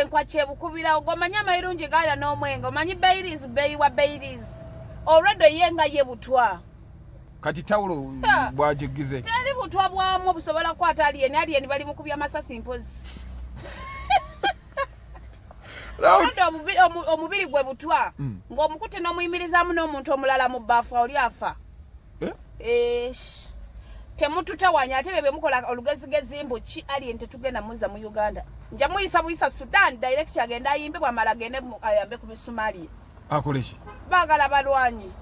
Enkwakye ebukubirawo. Gwomanyi amayirungi gaala n'omwenge, omanyi Baileys, beyi wa Baileys olweddo ye nga ye butwa. Kati tawulo bwagigize. Teri butwa bwamu busobola kukwata alien. Alien bali mukubya masasi mpozi. Olwedde omubiri gwe butwa ng'omukutte n'omuyimirizaamu n'omuntu omulala mu bbaafu oli afa. Eh? Temututawanya ate bebe mukola olugezigezi mbu ki alien tetugenda muza mu Uganda. Nja muyisa buyisa Sudan direct, agenda ayimbe, bwamala agende ayambe ku Somalia. Akoleki? Baagala balwanyi.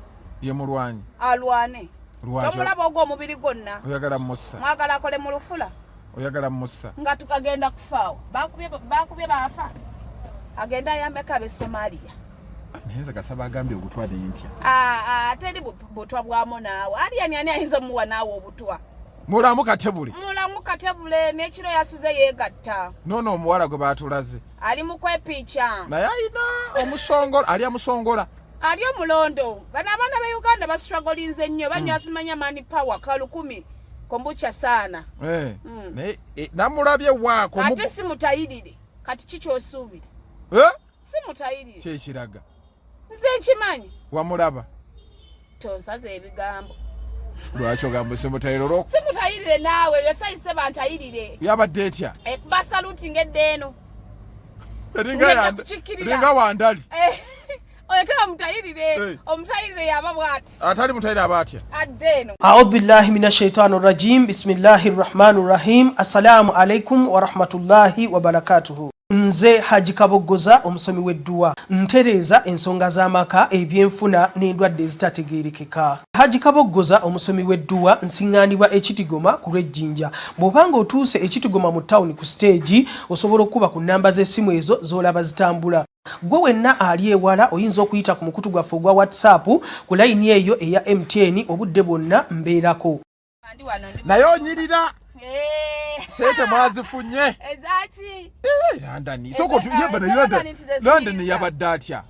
Ye mulwanyi. Alwane. Tomulaba ogwo omubiri gwonna? Oyagala musa? Mwagala akole mu lufula? Oyagala musa? Nga tukagenda kufaawo, bakubye bakubye baafa, agenda ayambeko ab'e Somalia. Naye nze kasaba agambye obutwa nentya. Ah, ah, teri butwa bwamu naawe. Alien ani ayinza omuwa naawe obutwa? Mulamu katebule. Mulamu katebule, n'ekiro yasuze yeegatta. Noono omuwala gwe baatulaze ali mu kwepiica. Naye alina omusongola, ali amusongola. Ali omulondo. Bano abaana be Uganda bastrugglinze nnyo, banywa simanya mani power kalukumi kombucha saana. Eh, naye namulabye waako. Ate si mutayirire, kati ki kyosuubira? Eh? Si mutayirire. Kyekiraga. Nze nkimanyi. Wamulaba? Tonsaza ebigambo. Lwaki ogamba simutayirire? Olwo si mutayirire naawe, eyo sayizi tebantayirire. Yabadde etya? Ekuba saluti ng'edda eno. Eringa Ng'ejja yanda- kukikkirira. Eringa wandali. Eh, oyo teba mutayirire. Eh. Omutayirire yaba bw'ati. Atali mutayirire aba atya? Adda eno. أعوذ بالله من الشيطان الرجيم، بسم الله الرحمن الرحيم. السلام عليكم ورحمة الله وبركاته. Nze Haji Kaboggoza, omusomi w'edduwa, ntereeza ensonga z'amaka, ebyenfuna n'endwadde ezitategeerekeka. Haji Kaboggoza, omusomi w'edduwa, nsiŋŋaanibwa Ekitigoma ku lw'Ejjinja. Bw'obanga otuuse Ekitigoma mu tawuni ku siteegi, osobola okuba ku nnamba z'essimu ezo z'olaba zitambula. Gwe wenna ali ewala oyinza okuyita ku mukutu gwaffe ogwa WhatsApp ku layini eyo eya MTN, obudde bwonna mbeerako. Ndi wano ndi. Naye onyirira. Eh, Sente mwazifunye? Ezaki? Eh, London soko Eza- yeba na eza London. London nti ze London ziyiriza. yabadde atya?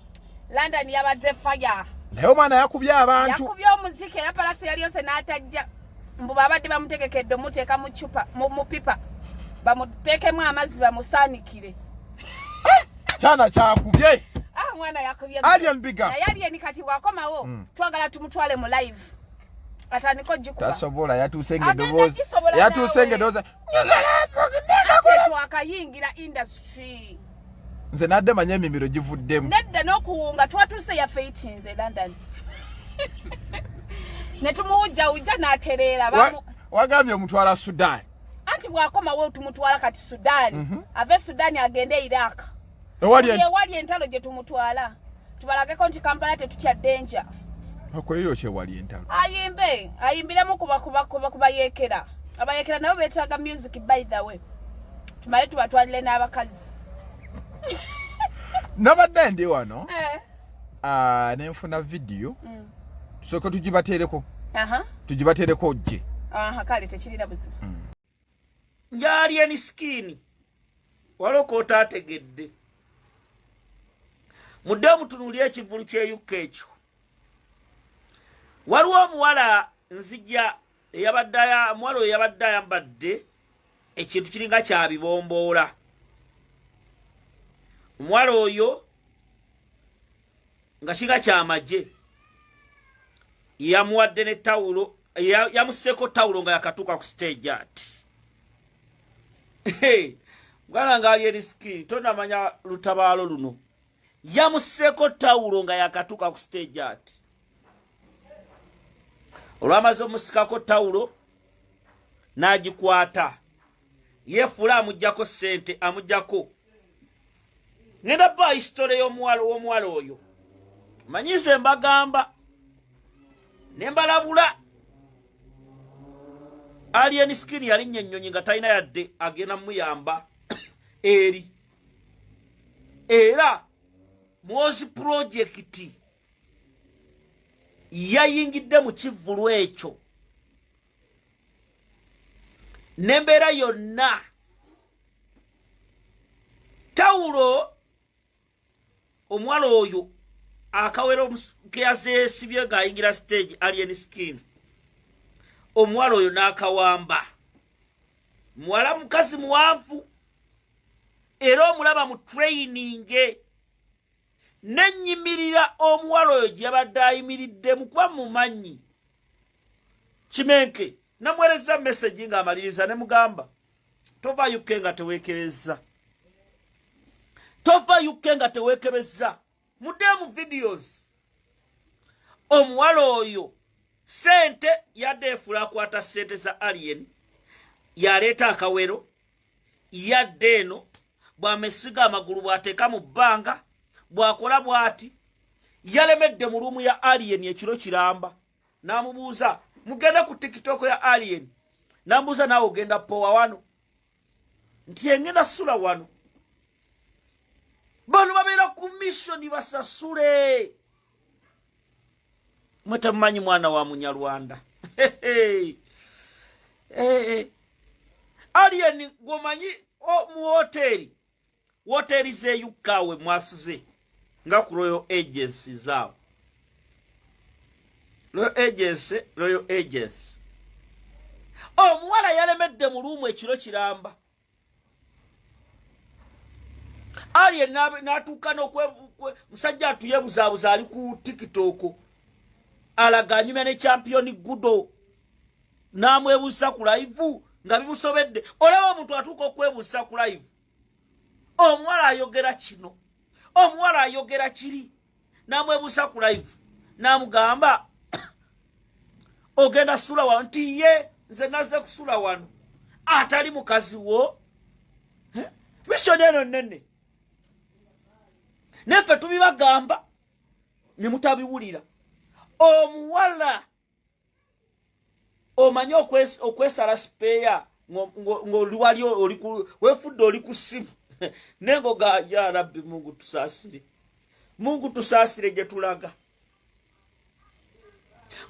London yabadde fire. Naye omwana yakubye abantu. Yakubye omuziki era Pallaso yali yose n'atajja, mbu babadde bamutegekedde omuteeka mu cupa, mu pipa, bamuteekemu amazzi bamusaanikire. Kyana kyakubye. Ah, mwana yakubye. Alien bigger. Naye Alien kati bw'akomawo, twagala tumutwale mu live atandike ogikuba. Tasobola, yatuuse Agenda ng'eddoboozi gisobola yatuuse naawe. ng'eddoboozi. Ate twakayingira industry. Nze nadde manye emimiro givuddemu. Nedda, n'okuwunga twatuuse yaffe itinze London ne tumuwujjawujja n'atereera. Wagambye omutwala Sudan. Anti bw'akomawo tumutwala kati Sudan. Ave Sudan agende Iraq. Ewali ewali entalo gye tumutwala, tubalageko nti Kampala tetutya danger. Akoleyo kyewali entalo. Ayimbe, ayimbiremu kubayeekera. Abayeekera nabo beetaaga music, by the way. Tumale tubatwalire n'abakazi. Nabadde ndi wano, Eh. nenfuna vidiyo. Tusooke tugibateereko. Tugibateereko gye. Aha, kale tekirina buzibu. Nja Alien Skin, waliwo kootaategedde. Mudde omutunuuli ekivulu kyeyukka ekyo, waliwo omuwala nzija eyabadde omuwala oyo yabadde ayambadde ekintu kiringa kya bibomboola. Omuwala oyo nga kinga kyamagye, yamuwadde ne tawulo, yamuseeko tawulo nga yakatuuka ku stage ati muganda nga Alien Skin tonamanya lutabaalo luno. Yamuseeko tawulo nga yakatuuka ku stage ati olwamaze omusikako tawulo n'agikwata, yeefuula amugjako ssente, amugjako. Ngenda ba history y'omuwala w'omuwala oyo. Manyize mbagamba ne mbalabula, Alien Skin yalinnya ennyonyi nga talina yadde agenda muyamba eri, era Mwozi Project yayingidde mu kivvulu ekyo n'embeera yonna. Tawulo omuwala oyo akawero keyazeesibye ng'ayingira stage, Alien Skin omuwala oyo n'akawamba. Muwala mukazi muwanvu. Era omulaba mu training Nenyimirira omuwala oyo gye yabadde ayimiriddemu kuba mumanyi. Kimenke namuweerezza message ng'amaliriza ne mugamba tova UK nga teweekebezza. Tova UK nga teweekebezza. Mudde mu videos. Omuwala oyo sente yadde efula akwata sente za Alien yaleeta akawero yadde eno bw'amesiga amagulu bw'ateeka mu bbanga bw'akola bw'ati yalemedde mu ruumu ya Alien ekiro kiramba n'amubuuza mugende ku tiktok ya Alien n'amubuuza naawe ogenda powa wano nti engenda sula wano bano babeera ku missioni basasule mwe temumanyi mwana wa munyarwanda Alien gwomanyi mu woteeri woteeri z'eyukka we mwasuze nga ku Royal Agency zaawo Royal Agency Royal Agency omuwala yalemedde mu luumu ekiro kiramba Alien n'atuuka n'omusajja atuyebuzaabuza ali ku tiktok alaga anyumya ne champion gudo n'amwebuusa ku live nga bimusobedde. Olaba omuntu atuuka okwebuusa ku live, omuwala ayogera kino, omuwala ayogera kiri, n'amwebuusa ku live n'amugamba ogenda sula wano nti ye nze nazze kusula wano atali mukazi wo. Mission eno nnene neffe tubibagamba ne mutabiwulira. Omuwala omanyi okwesala sipeeya ng'oli wali wefudde oli ku ssimu nengo ga ya Rabbi Mungu tusaasire, Mungu tusaasire gye tulaga.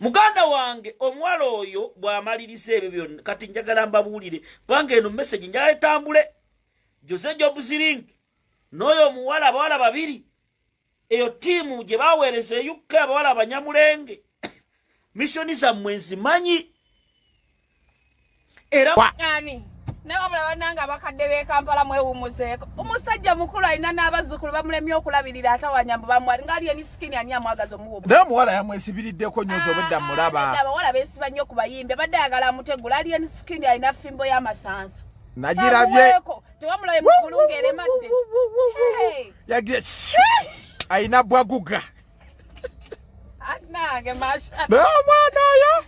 Muganda wange omuwala oyo bw'amaliriza ebyo byonna, kati njagala mbabuulire kubanga eno message njagala etambule. Jose Jobs Link n'oyo omuwala, abawala babiri, eyo ttiimu gye baweereza e UK, abawala abanyamulenge, missioni zammwe nzimanyi era ani naye wabula bannange abakadde b'e Kampala mwewumuzeeko. Omusajja mukulu alina n'abazzukulu bamulemye okulabirira atawanya mbu bamwali nga Alien Skin ani amwagaza omuwa obu- Naye omuwala yamwesibiriddeko nnyo nze obwedda mulaba. Nedda, abawala beesiba nnyo ku bayimbi, abadde ayagala amutegula. Alien Skin alina fimbo y'amasanso. Nagirabye. Amuweeko. Tewamulabe mu ggulu ng'eremadde. Hey. Yagira alina bwaguga. Nange masha. Naye omwana oyo.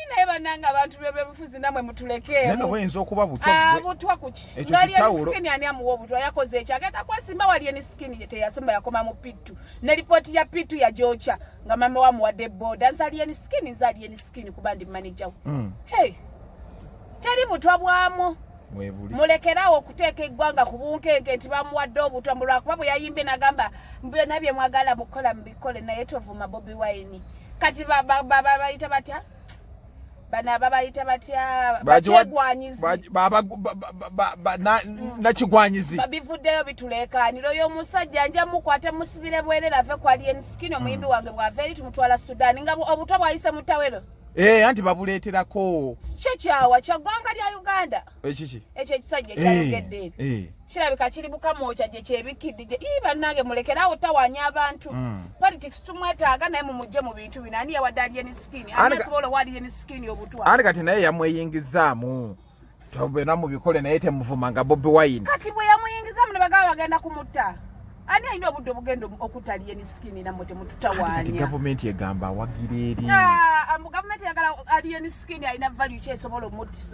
Naye bannange abantu b'ebyobufuzi namwe mutulekeemu. Naye buyinza okuba butwa gwe. Butwa ku ki? Ekyo Nga Alien kitawulo. Skin ani amuwa obutwa? Yakoze eki? Agenda kwesimba wa Alien Skin ye teyasoma yakoma mu P2. Ne lipooti ya P2 yagyokya nga mama we amuwadde boda. Nze Alien Skin, nze Alien Skin kuba ndi manager we. Hey. Teri butwa bwamwo. Mwebuli. Mulekerawo okuteeka eggwanga ku bunkenke nti bamuwadde obutwa mbu lwakuba bwe yayimbye n'agamba byonna bye mwagala mukola mubikole naye tovuma Bobi Wine. Kati babayita batya? Bano ababayita batya? Bakyegwanyizi. Nakigwanyizi. Babivuddeyo bituleekaanira. Oyo omusajja nja mukwata musibire bwerere ave ku Alien Skin, omuyimbi wange bw'ava eri tumutwala Sudan nga obutwa bwayise mu ttawero. Anti babuleeterako. Kyo kyawa kya ggwanga lya Uganda. Ekiki? Ekyo ekisajja ekyayogedde ebyo. Kirabika kiri bukamwokya gye kyebikidde gye. Ii bannange mulekerawo tawaanya abantu. Politics tumwetaaga naye mumugye mu bintu bino. Ani yawadde Alien Skin? Ani asobola owa Alien Skin obutwa? Ani kati naye yamweyingizaamu. Tobena mubikole naye temuvumanga Bobi Wine. Kati bwe yamuyingizaamu ne bagamba bagenda kumutta. Ani alina obudde obugenda okutta Alien Skin nammwe temututawaanya? Kati gavumenti egamba awagira eri. Mbu gavumenti eyagala Alien Skin alina value ki esobola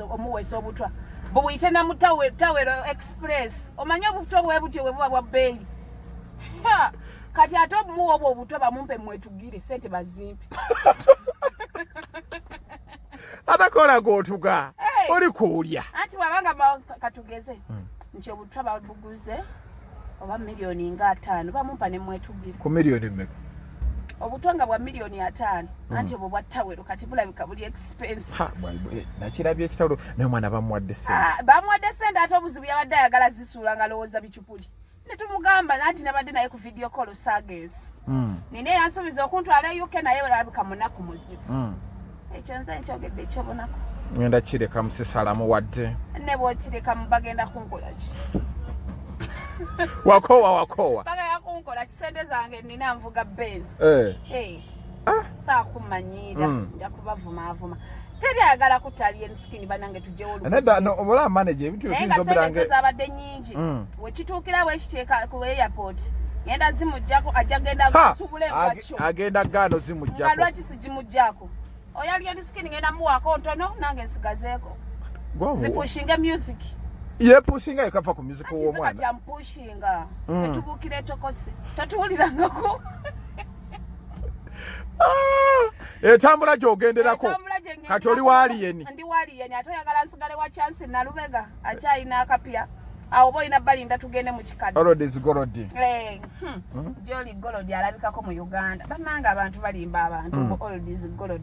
omuweesa obutwa? Bubuyite na mu Tawero Express. Omanyi obutwa bwe butyo bwe buba bwa bbeeyi. Kati ate obumuwa obwo obutwa bamumpe mwetugire ssente bazimpe. Atakola g'otuga, Hey. oli kuulya. Anti bw'abanga katugeze nti obutwa babuguze oba miliyoni nga 5 bamumpa ne mwetugire. Ku miliyoni mmeka? Obutwa nga bwa miliyoni 5. Anti obwo bwa Tawero kati bulabika buli expensive. Ha, nakirabye ekitawulo naye omwana bamuwadde ssente. Bamuwadde ssente ate obuzibu yabadde ayagala zisuula nga lowooza bicupuli. Ne tumugamba anti nabadde naye ku video call saagenze. Nina eyansuubiza okuntwala e UK naye olabika munaku muzibu. Ekyo nze nkyogedde ekyobunaku. Ngenda kireka musisala muwadde. Ne bw'okireka bagenda kunkola ki? Wakowa wakowa. Paka yakunkola kisente zange nina nvuga Benz. Eh. Hey. Ah. Saakumanyiira nja kubavumaavuma. Teri ayagala kutta Alien Skin banange tujjewo Nedda no obola manager ebintu naye nga sente zo zabadde nnyingi. Wekituukira wekiteeka ku airport. Ngenda zimuggyako ajja genda gusubula enkwakyo. Agenda gaano zimuggyako. Nga lwaki sigimuggyako? Oyo Alien Skin ngenda muwaako ntono nange nsigazeeko. Zipushinga music. Yepushinga yekava ku music w'omwana. Kati ampushinga. Fetubuukira etokose. Tatuwulirangako. Ah, etambula gyogenderako kati oli waaliyeni ndi waaliyeni ate oyagala nsigale wa chansi nalubega akyalina akapya awo oba olina balinda tugende mu kikadde Old is gold. Eh, Jolly Gold alabikako mu Uganda. Bannange abantu balimba abantu mbu old is gold.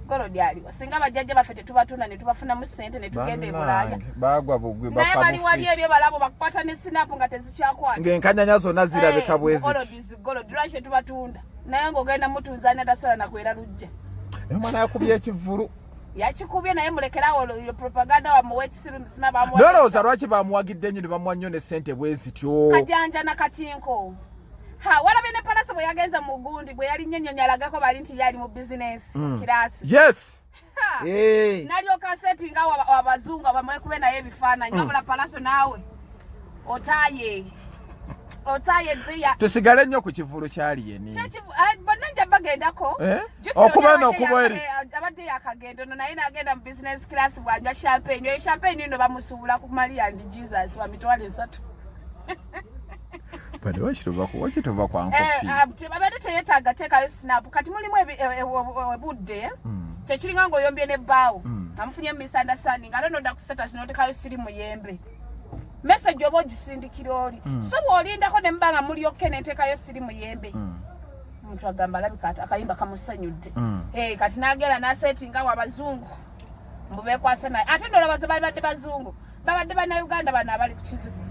Gold aliwa. Singa bajjajja baffe tetubatunda ne tubafunamu ssente ne tugenda e Bulaaya. Bannange, Baagwa bugwi Naye bafa bali wali bufi. eri balabo bakukwata ne sinapu nga tezikyakwata. Ng'enkanyanya zonna zirabika Eh, bwe ziti. Old is gold. Lwaki tetubatunda? Naye ng'ogenda mutunza ani atasobola na kwera luggya. Omwana yakubye ekivvulu. Yakikubye naye mulekerawo olwo propaganda wamuwa ekisiru misima bamuwa. Nolowooza lwaki bamuwagidde nnyo ne bamuwa nnyo ne ssente bwe zityo. Kajanja na katinko. Ha, walabye ne Palasa bwe yagenze mu gundi bwe yali nnyonyi alagako bali nti yali mu bizinensi kiraasi. Yes. Ha. Eh. Nalyoka asetinga abazungu abamwekube naye ebifaananyi wabula Palaso naawe otaaye otaaye ddiya. Tusigale nnyo ku kivvulu kya Alien. Bonna nja bagendako. Eh? Jjukira Okuba oli n'okuba eri. abadde yakagenda ono naye n'agenda mu business class bw'anywa champagne. Oyo champagne nno bamusuubula ku Maria and Jesus wa 300,000. Bano lwaki tova kwa Eh, nkopi? Babadde teyetaaga teekayo snap. Kati mulimu ebudde. Tekiringa ng'oyombye n'ebbaawo. Amufunye misunderstanding. Ate n'odda ku status n'oteekayo siri muyembe. Message oba ogisindikira oli. So bw'olindako ne muba nga muli okay ne nteekayo siri muyembe. Omuntu agamba alabika akayimba kamusanyudde. Eh, kati n'agenda n'asetinga awo abazungu. Mbu beekwasa naye. Ate n'olaba bali badde bazungu. Babadde bannayuganda bano abali ku kizibu.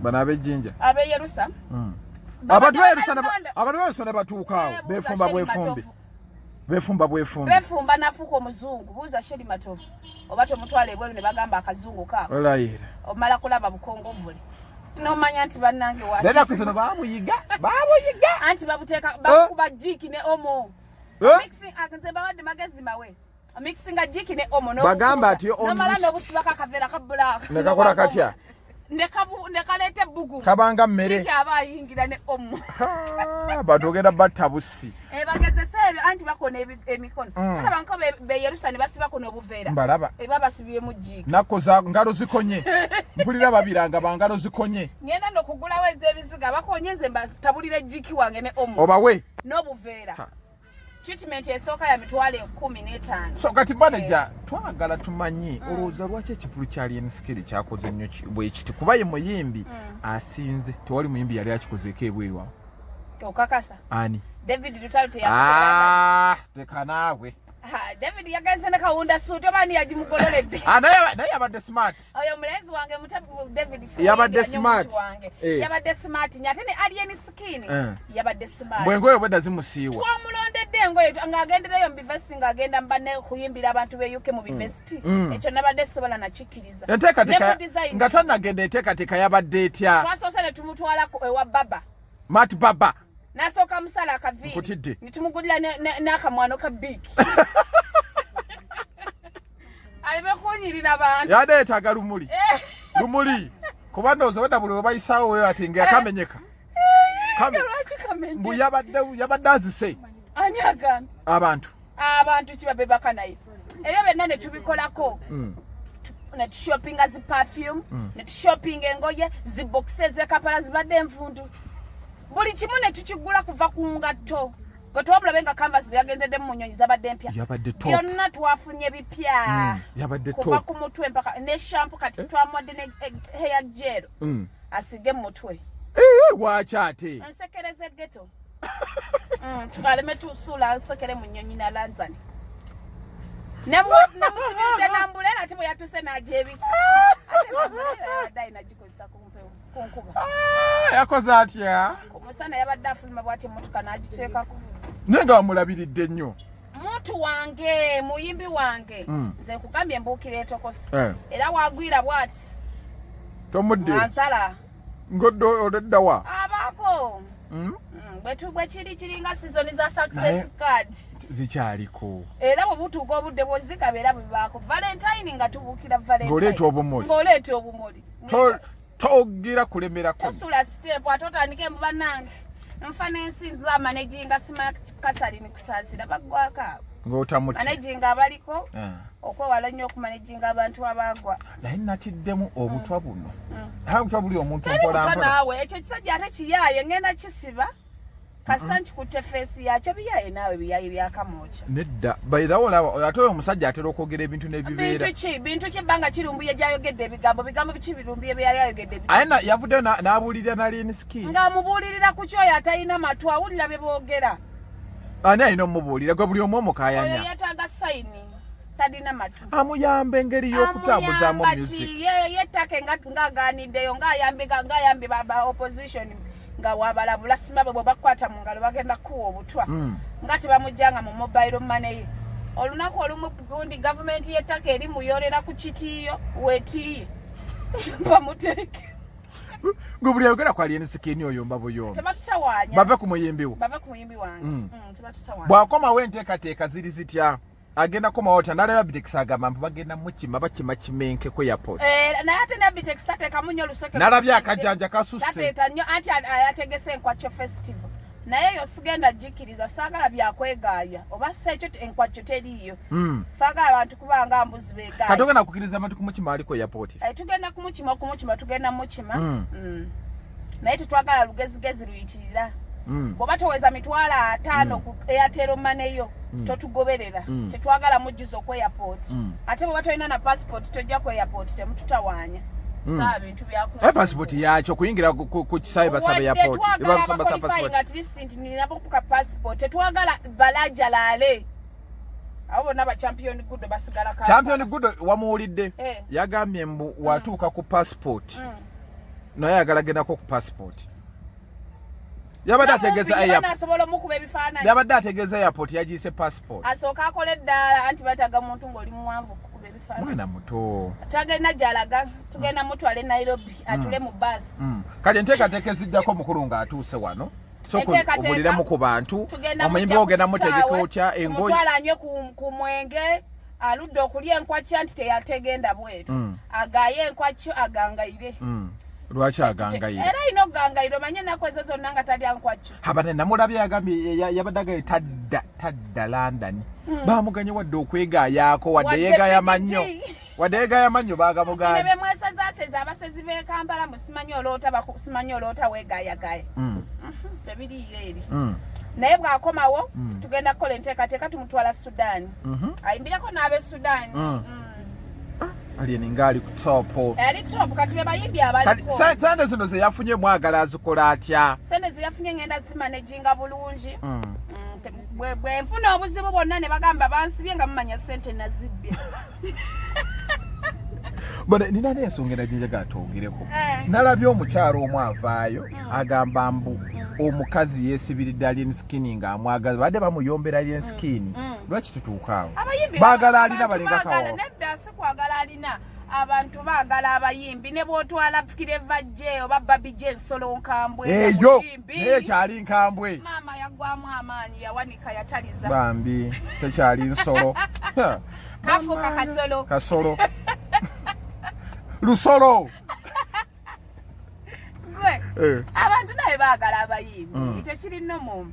Bano ab'ejjinja. Ab'e Yerusa. Abantu Babadde ba Yerusa Bannayuganda. abantu ba Yerusa ne batuuka awo. Eh, buuza Beefumba Sheri bwefumbi. Matovu. Beefumba bwefumbi. Beefumba n'afuuka omuzungu. Buuza Sheri Matovu. Oba tomutwala ebweru ne bagamba akazungu kaako. Olayira. Omala kulaba bukongovule. N'omanya nti bannange wa Naye ennaku kizibu. zino baamuyiga. Baamuyiga. Anti babuteeka bakuba jiki ne omo. Eh? Mixing nze bawadde magezi mawe. Mixinga jiki ne omo Bagamba ati yo n'omala on risk. n'obusibako akaveera ka black. Ne kakola katya? Ne kaleeta ebbugumu. Kabanga mmere. Jiki aba ayingira ne omo. Ha, abantu ogenda batta bussi. Eh, bagezesa ebyo anti bakona emikono. Tulaba nko be Yerusa ne basibako n'obuveera. Mbalaba. Eh, babasibyemu jiki. Nako za ngalo zikonye. Mpulira babiranga ba ngalo zikonye. Ngenda n'okugulawo ez'ebiziga bakonye nze mbatabulire jiki wange ne omo. Obawe. N'obuveera. Ha. Treatment esooka ya 15,000. So kati manager twagala tumanye olowooza lwaki ekivvulu kya Alien Skin kyakoze nnyo bwe kiti kuba ye muyimbi asinze tewali muyimbi yali akikozeeko ebweru awo. Okakasa. Ani? David Lutalo teyakola. Ah, leka naawe. Ha, David yagenze ne kawunda suit oba ani yagimugololedde. Ah, naye yabadde smart. Oyo mulenzi wange muto David si Yabadde muyimbi, smart. omuntu wange. Eh. Yabadde smart nnyo ate ne Alien Skin yabadde smart. Bwe engoye obwedda zimusiiwa. Twamulondedde engoye ng'agendereyo mu bivesiti ng'agenda mu banne kuyimbira abantu b'e UK mu bivesiti. Ekyo nabadde sisobola nakikkiriza. Enteekateeka Ne mu design. nga tannagenda enteekateeka yabadde etya? Twasoose ne tumutwala ewa Baba. Matt Baba. N'asooka musala akaviiri. Nkutidde. Ne tumugulira n'akamwano ka Bic. Aleme kunyirira abantu. Yadde yeetaaga lumuli. Eh. Lumuli. Kuba ndowooza obwedda buli we bayisaawo we ati nga yakamenyeka. Lwaki kamenyeka? Mbu yabadde azise. Ani agambye? Abantu. Abantu ki babebaka naye. Ebyo byonna ne tubikolako. Ne tushoppinga zi perfume, ne tushoppinga engoye, zi boxes z'e Kampala zibadde envundu. Buli kimu ne tukigula kuva ku ngatto. Gwe twamulabe nga canvas yagendedde mu nnyonyi zabadde empya. Yabadde top. Byonna twafunye bipya. Yabadde Kuva top. ku mutwe mpaka ne shampoo kati twamuwadde ne hair gel. Asige mu mutwe. Eh, lwaki ate? Nsekereze ghetto. Tukaleme tusuula nsekere mu nnyonyi na Lanzani. Namusibidde n'ambuleera ate bwe yatuuse n'agyebika. Ate n'ambuleera yabadde alina gikozesa ku mpewo, ku nkuba. Ah, yakoze atya? Ku musana yabadde afuluma bw'ati emmotoka n'agiteekako. Naye nga wamulabiridde nnyo. Muntu wange, muyimbi wange. Nze nkugambye mbuukira etokose. Eh. Era wagwira bw'ati. Tomudde. Ansala. Ngoddo oddawa abaako. Bwe kiri kiringa sizoni za success card zikyaliko, era bwe butuuka obudde bwozigaba era bwebaako Valentine nga tubuukira Valentine ng'oleeta obumuli, ng'oleeta obumuli, togira kulemerako, tosula step ate otandike mu bannange nfa n'ensi nza managinga sima kasalini kusaasira baggwako abo ng'otamuti managinga abaliko okwewala ennyo okumanaginga abantu abaagwa. Naye natiddemu obutwa buno, obutwa buli omuntu Teri butwa naawe, ekyo ekisajja ate kiyaaye, ngenda kisiba kasita nkikutte face yakyo. Biyaye naawe, biyaye byakamwokya. Nedda, bayirawo olaba ate oyo omusajja atera okwogera ebintu n'ebibeera. Bintu ki, bintu ki? Ebbanga Kirumbuye gyayogedde ebigambo, bigambo biki Birumbuye bye yali ayogedde? Aye yavuddeyo n'abuulirira Alien Skin. Ng'amubuulirira ku kyoyo atalina matu awulira bye boogera. Ani alina omubuulira? Gwe buli omu Oyo omukayanya. yeetaaga sign, talina matu. Amuyamba engeri y'okutambuzaamu Amuyamba music. ki? Ye ettaka ng'agaaniddeyo, ng'ayambye ba opposition, nga wabalabula sima bwe bakwata mu ngalo bagenda kukuwa obutwa, nga tebamuggyanga mu mobile money ye. Olunaku olumu gundi gavumenti y'ettaka eri muyolera ku kitiiyo weetiiye bamuteeke. Gwe buli ayogera ku Alien Skin oyomba buyomba. Tebatutawaanya. Bave ku muyimbi wo. Bave ku muyimbi wange. Tebatutawaanya. Bw'akomawo enteekateeka ziri zitya? Agenda komawo otya? Nalaba Bitex agamba mbu bagenda mukima, bakima kimenke ku airport. Eh, naye ate ne Bitex tateekamu nnyo oluseke. Nalabye akajanja kasusse. Tateeta nnyo anti ayategese enkwakyo festival, naye eyo sigenda gikkiriza, saagala byakwegaaya oba si ekyo enkwakyo teriiyo. Saagala abantu kubanga mbuzi beegaaya. Kati ogenda kukkiriza abantu kumukima ali ku airport? Eh, tugenda kumukima, okumukima tugenda mukima. Naye tetwagala lugezigezi luyitirira. Bw'oba toweza 500,000 ku Airtel Money yo, totugoberera. Tetwagala mujjuzo ku airport. Ate bw'oba tolina na passport tojja ku airport, temututawaanya. Saa bintu byaku Eh, passport yakyo okuyingira ku kisaawe basaba Wadde airport. twagala Basaba abaqualifying passport. at least nti ninabo ka passport, tetwagala balajalaale abo bonna. Ba Champion Gudo basigala Kampala. Champion Gudo wamuwulidde? Eh. Yagambye mbu watuuka ku passport, naye ayagala gendako ku passport. Yabadde ategeeza Namumpi airport. nasobola omukuba ebifaananyi. Yabadde ategeeza airport yagiyise passport. Asooka akola eddaala, anti bataga muntu ng'oli muwanvu okukuba ebifaananyi. Mwana muto. Tagenda gyalaga, tugenda mutwale Nairobi atule mu baasi. Kale enteekateeka ezijjako omukulu ng'atuuse wano. Sooka Enteekateeka, obuliremu ku bantu. Tugenda Omuyimbi mujja ogenda ku mutegeka kisaawe, otya engoye? tumutwala anywe ku mwenge, aludde okulya enkwakya nti teyategenda bweru. Agaaye enkwakyo, agangayire. Lwaki agangayire? Era alina okugangayira, omanye ennaku ezo zonna nga talya nkwakyo. Abane namulabye yagambye yabadde agambye tadda London. Bamuganye wadde okwegayaako, wadde Wadde yeegaya mannyo. PPT. Wadde yeegaya mannyo Bino bagamuganye. bye mwesezaaseza abasezi b'e Kampala, musimanyi oloota simanyi oloota weegayagaya. Tebiriiyo eri. Naye bw'akomawo, tugenda kukola enteekateeka tumutwala Sudaani, ayimbireko n'ab'e Sudaani. Alien ngaali ku top. Ali top, kati be bayimbi Kati abaliko. Sente zino ze yafunye mwagala azikola atya? Sente ze yafunye ngenda zimanaginga bulungi. Bwe nfuna obuzibu bwonna ne bagamba bansibye nga mumanya sente nazibbye. Bana nina n'ensonga era gyenjagala twogereko. Eh. Nalabye omukyalo omu avaayo agamba mbu omukazi yeesibiridde Alien Skin ng'amwagaza, badde bamuyombera Alien Skin. Lwaki tutuuka awo? Abayimbi Baagala alina abantu balinga baagala- kawawa. Nedda, si kwagala alina, abantu baagala abayimbi ne bw'otwala Kireva J oba Babi J, ensolo nkambwe. Eyo Muyimbi. naye kyali nkambwe. Maama yaggwamu amaanyi, yawanika, yataliza. Bambi tekyali nsolo. Kafuuka kasolo. Kasolo, lusolo. Gwe Eh. abantu naye baagala abayimbi. Ekyo kiri nomu.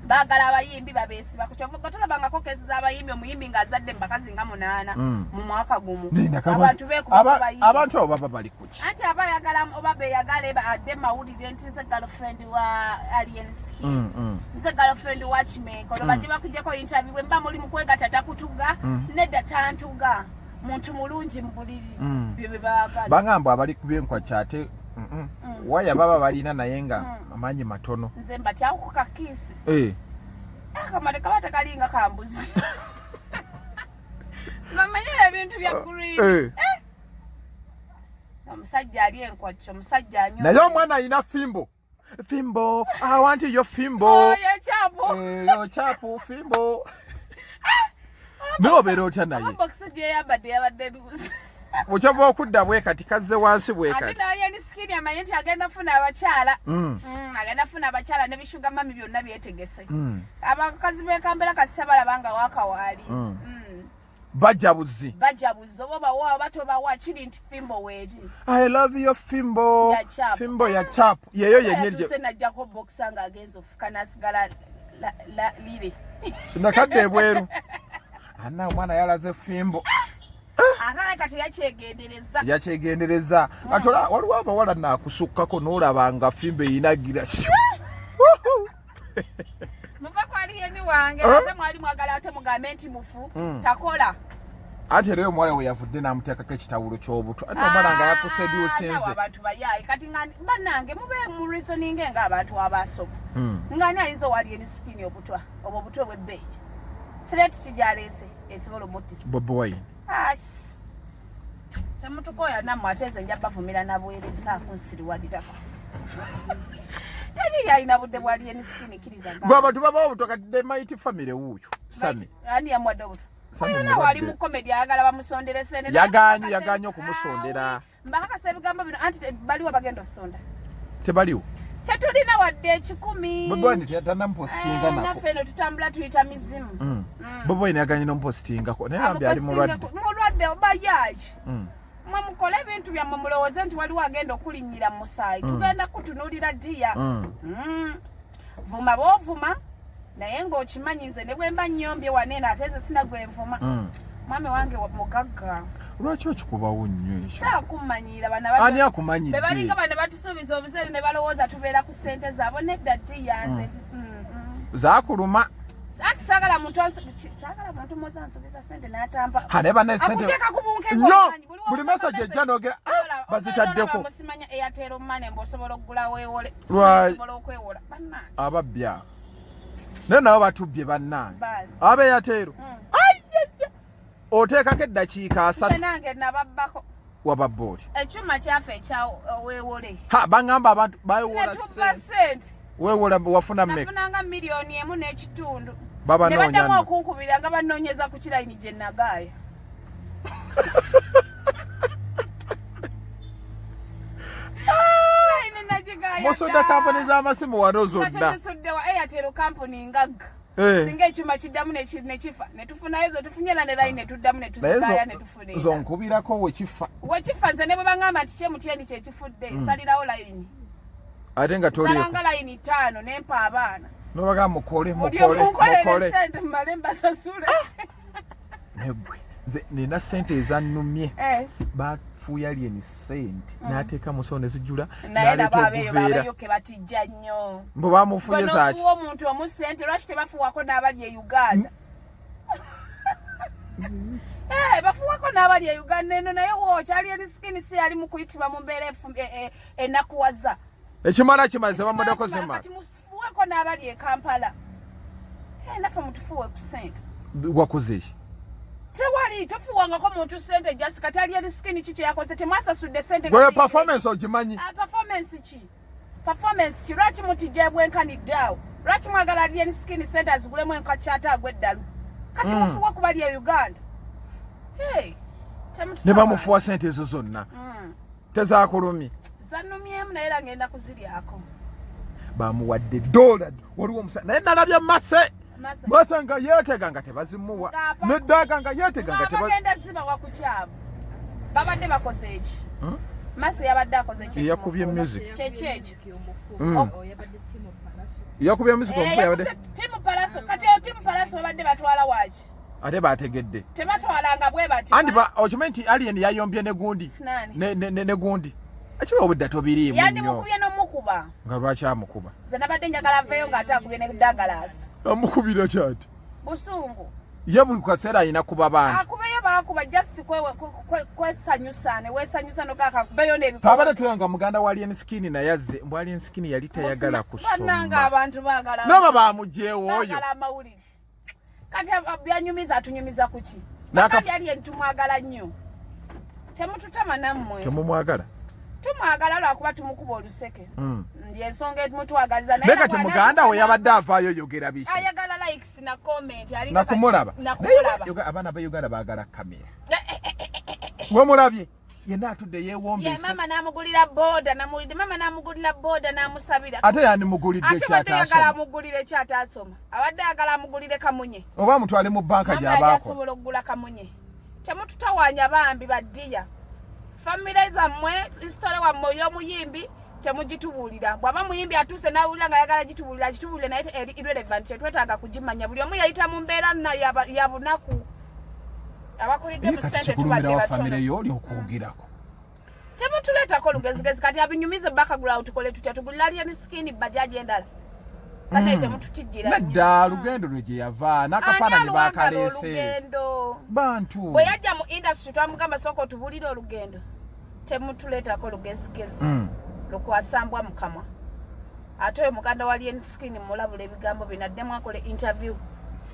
Baagala abayimbi, babeesibako, kyova tolabangako case z'abayimbi, omuyimbi ng'azadde mu bakazi nga munaana mu mwaka gumu. Ninda Abantu beekuba ku bayimbi. Abantu abo baba bali kuki? Anti aba ayagala oba beyagale adde mawulire nti nze girlfriend wa Alien Skin, nze girlfriend wa Kimenke, olwo bajje bakujjako interview. Bwe mba muli mu kwegatta takutuga. Nedda, tantuga, muntu mulungi mu buliri. Bye bye baagala. Bagamba abali ku byenkwakya ate waya baba balina naye nga amaanyi matono. Nze mbatyawo ku kakiisi. Eh. Akamale kaba tekalinga kambuzi ngamenye ebintu bya green. Eh. Omusajja ali enkwakyo, omusajja anywa. Naye omwana alina fimbo, fimbo, I want your fimbo. Oh, ye kyapu. Eh, yo chapu fimbo, naye obeera otya naye? Bokisi gye yambadde yabadde loose. Bukyava okudda bwe kati kazze wansi bwe kati. Ate naye ni skin amanye nti agenda funa abakyala. Mm. Mm, agenda funa abakyala ne bishuga mami byonna byetegese. Mm. Abakazi b'e Kampala kasita balaba nga wakawaali. Mm. Mm. Bajabuzi. Bajabuzi oba bawa oba tobawa kiri nti fimbo weeri. I love your fimbo. Ya chap. Fimbo ya chap. Yeyo yenyewe. Yatuse najjako boxer nga agenze ofuka n'asigala la lire. Nakadde ebweru. Ana omwana yalaze fimbo. Ate kati yakyegendereza. Yakyegendereza. Ate waliwo abawala nakusukkako n'olaba nga fimbo eyinagira. Muva kwali yeni wange eh? Ate mwali mwagala ate mugambe nti mufu hmm. Takola. Ate era omuwala we yavudde n'amuteekako ekitawulo ky'obuto ate omwana nga yakusedusinze. Ah, abantu bayaaye kati nga bannange mube mu reasoninge nga abantu abaasoma hmm. Nga ani ayinza owali eni sikini obutwa obwo obutwa obw'ebbeeyi threat ki gy'aleese esobola omuttisa Bobi Wine. Ah, temutukooya nammwe ate nze nja bavumira nabwere saakunsiriwalirako teri yalina budde bwali emisikini kkiriza gwe abantu babawo obutwa kati the mighty family wuuyo sami ani yamuwadde obutwa oyona wali mu comedy ayagala bamusondere sente yaganye yaganye okumusondera ah, mbakakasa ebigambo bino anti baliwo bagenda osonda tebaliwo tetulina wadde ekikumi Bobi Wine tanamupositinga eh, nako naffe eno tutambula tuyita mizimu mm. Mm. Bobi Wine yaganye nomupositingako naye bambi ali mulwadde mulwadde oba yaaki mm. mwe mukole ebintu byammwe mulowooze nti waliwo agenda okulinnyira mu musaayi tugenda kutunuulira diya vuma bwovuma naye ng'okimanyi nze ne bwemba nnyombye wano eno ate nze sina gwe nvuma mm. mwami wange mugagga lwaki okikubawo nnyo ekyo saakumanyiira bana ani be balinga bano batusuubiza obuseere ne balowooza tubeera ku ssente zaabwe nedda ddiya nze mm. mm, mm. zaakuluma ati saagala muntu saagala muntu moza nsuubiza ssente n'atampa ha naye bana ssente akuteeka ku bunkenke nnyo buli message ejja n'ogera ah, bazitaddeko simanya airtel money mbu osobola okugula weewole osobola okwewola bannange ababbi abo naye nabo batubbye bannange abeyateero hmm. oteekako eddakiika asatu nange nababbako wababba oti ekyuma kyafe ekya weewole ha bangamba abantu bawewola sente weewola wafuna mmeka nafunanga miliyoni emu n'ekitundu ne baddamu okunkubira nga banoonyeza ku kirayini gye nagaaya musudde kampuni z'amasimu wano zonna zisuddewa airtel kampuni ngagga eh. singa ekyuma kiddamu nekifa netufunayo zetufunye era ne layini netuddamu netusigaya netufuna zo nkubirako wekifa wekifa nze ne bwe baŋŋamba nti kyemutyendi kyekifudde hmm. nsalirawo layini ate nga tolisalanga layini ttaano nempa abaana nobaga mukole mukole mukole sente mumale mbasasule ah! Negwe nze nina sente ezannumye eh. bafuuya alien sente mm. n'ateeka musawo ne zijjula n'aleeta obuveera batijja nnyo mbu bamufuye zaaki omuntu omu sente lwaki tebafuwako n'abali e Uganda mm. Eh, bafuwako n'abali e Uganda eno naye wooki alien skin si yali mu kuyitibwa mu mbeera e, enakuwaza ekimala kimaze bamudeko zimala Fuweko n'abali e Kampala. Eh, naffe mutufuwe ku ssente. Wakoze ki? Tewali tofuwangako muntu ssente just kati ali eri skin ki kye yakoze temwasasudde ssente. Gwe performance ogimanyi? Ah, performance ki? Performance ki? Lwaki mutijja bwenkanidde awo? Lwaki mwagala ali eri skin ssente azigulemu enkakyata agwe eddalu? Kati mm. mufuwe ku bali e Uganda. Hey. Ne bamufuwa ssente ezo zonna. Mm. Tezakulumye? Zanumyemu naye era ngenda kuziryako. Bamuwadde dola waliwo omusa naye nalabye mase mase nga yeetega nga tebazimuwa nedaaga nga yeetega nga tebagenda zibawa ku kyabo babadde bakoze eki hmm? mase yabadde akoze eki yakubye music kyeki ekyo hmm. yakubye music eh, omufu yabadde timu palaso kati timu palaso babadde batwala waki ate bategedde tebatwalanga bwe batyo anti okimanyi nti alien yayombye ne gundi ne gundi ekiba obudda tobiriimu nnyo yandimukubye n'omukuba nga lwaki amukuba nze nabadde njagala aveeyo ng'ate akubye ne Douglas amukubira kyati busungu ye buli kaseera alina kuba bantu akubeyo bakuba just kwesanyusa ne weesanyusa nogakakubeyo n'ebikabadde tulanga muganda wa alien skin naye azze mbu alien skin yali tayagala kusoma bannange abantu baagala noba bamugyewo oyo amawulire kati byanyumiza atunyumiza kuki nakati ali entumwagala nnyo temututama nammwe temumwagala tumwagala lwakuba tumukuba oluseke mm. yensonga emutwagaliza naye kati muganda we yabadde avaayo yogera biki ayagala likes na comment nakumulaba naye abaana ba Uganda baagala kamera eh, eh, eh, Wemulabye yenna atudde yeewombese. Maama n'amugulira boda, namulidde maama n'amugulira boda n'amusabira. Ate yandimugulidde ky'ataasoma? Amugulire ky'ataasoma. Abadde ayagala amugulire kamunye. Oba amutwale mu bbanka gy'abaako. Asobola okugula kamunye. Temututawaanya bambi baddiya. Famire zammwe, sitole wammwe oy'omuyimbi temugitubuulira. Bw'aba muyimbi atuuse n'awulira nga ayagala gitubuulira, agitubuulire naye eri irrelevant, tetwetaaga kugimanya. Buli omu yayita mu mbeera ya bunaku. Abakulidde mu ssente tubadde batono. Famire yo oli okwogerako. Temutuleetako olugezigezi kati abinyumize background tukole tutya tugulira alien skin bajaji endala. Banaye temututijjira. Nedda lugendo lwe gye yava n'akafaananyi baakaleese. Bantu. Bwe yajja mu industry twamugamba sooka otubuulire olugendo. Temutuleetako lugezigezi lukwasambwa mu kamwa. Ate oyo muganda wa alien skin mulabula ebigambo bino addemu akole interview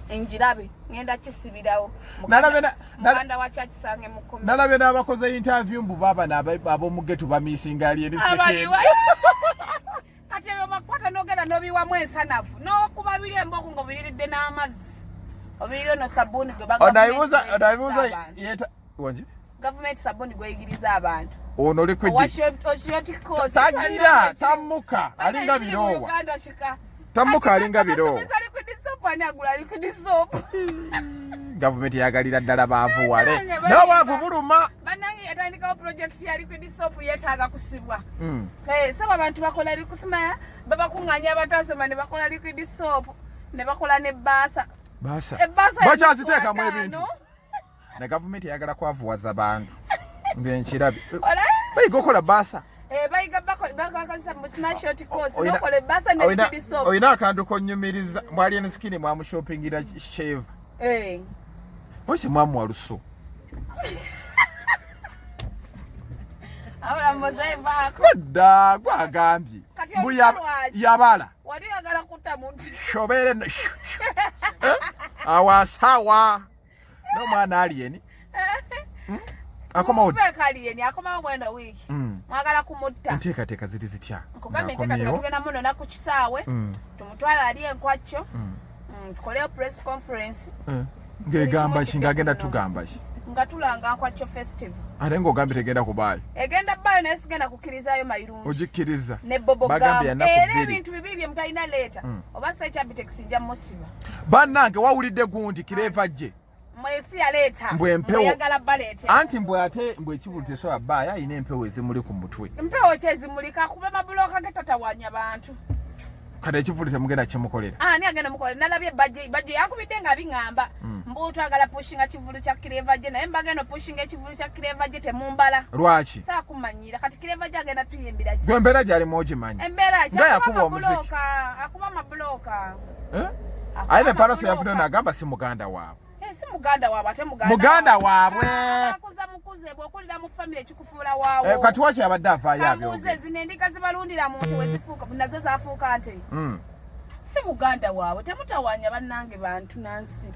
njirabe ngenda kisibirawo. Muganda wa kyakisange mu komera. Nalabye n'abakoze interview mbu baba ab'omu ghetto bamisinga alien skin. Kati ebyo bakwata n'ogenda n'obiwamu ensanafu n'okuba biri embooko ng'obiriridde n'amazzi obirire ono sabbuuni gwe Onabibuuza yeta wangi? Gavumenti sabbuuni gweyigiriza abantu. Ono liquid tagira tammuka alinga biroowa. Tammuka alinga biroowa. Ani agula liquid soap? Gavumenti yagalira ddala baavuwale naye obwavu buluma. Bannange yatandikawo project ya liquid soap yeetaaga kusibwa. Saba abantu bakola likusima babakuŋŋaanya abatasoma ne bakola liquid soap ne bakola n'ebbaasa. Ebbaasa bakyaziteekamu ebintu na gavumenti eyagala kwavuwaza bantu ngenkirabye bayiga okola baasa. Olina akantu konyumiriza mwali alien skin mwamushopingira shave oise mwamuwa lusu. Nedda gwagambye mbu yabala shobere awasawa n'omwana alien akomawo alien akomawo mweno wiiki mwagala kumutta. Enteekateeka ziri zitya? Nkugambye enteekateeka tugenda munona ku kisaawe tumutwale ali enkwacyo tukoleyo press conference. Ng'egamba ki ng'agenda tugamba ki? Nga tulanga Nkwacyo Festival. Ate ng'ogambye tegenda kubaayo. Egenda bbaayo naye sigenda kukkirizayo mayirungi Ogikkiriza ne bobogamu era ebintu bibiri bye mutalina leeta oba sekyabitex nja musiba. Bannange wawulidde gundi Clever J Mwesi yaleeta Mbwe empewo. Mweyagala baleete. Anti mbwe ate mbwe ekivulu tesobola bbaayo ayina empewo ezimuli ku mutwe. Mpewo ki ezimulika kuba mabulooka ge tatawanya bantu. Kati ekivulu temugenda kimukolera. Ani agenda mukolera? Nalabye bajje bajje yankubidde nga biŋŋamba mbu twagala pushinga kivulu kya Clever J naye mbagenda opushinga ekivulu kya Clever J temumbala. Lwaki? Saakumanyira kati Clever J agenda tuyimbira ki? Gwe embeera gy'alimu ogimanyi. Embeera ki? Nga yakuba omuziki. Akuba amabulooka. Aye ne Pallaso yavuddeyo n'agamba si muganda waabwe. Si muganda waabwe ate muganda waabwe. Akuza mukuze bw'okulira mu famire kikufuula waawo. Kati waki abadde avaayo abyogera? Zino endiga zibalundira mu nte wezifuuka nazo zafuuka nte. Si muganda waabwe temutawaanya bannange bantu nansi.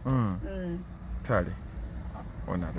Kale. Onalo.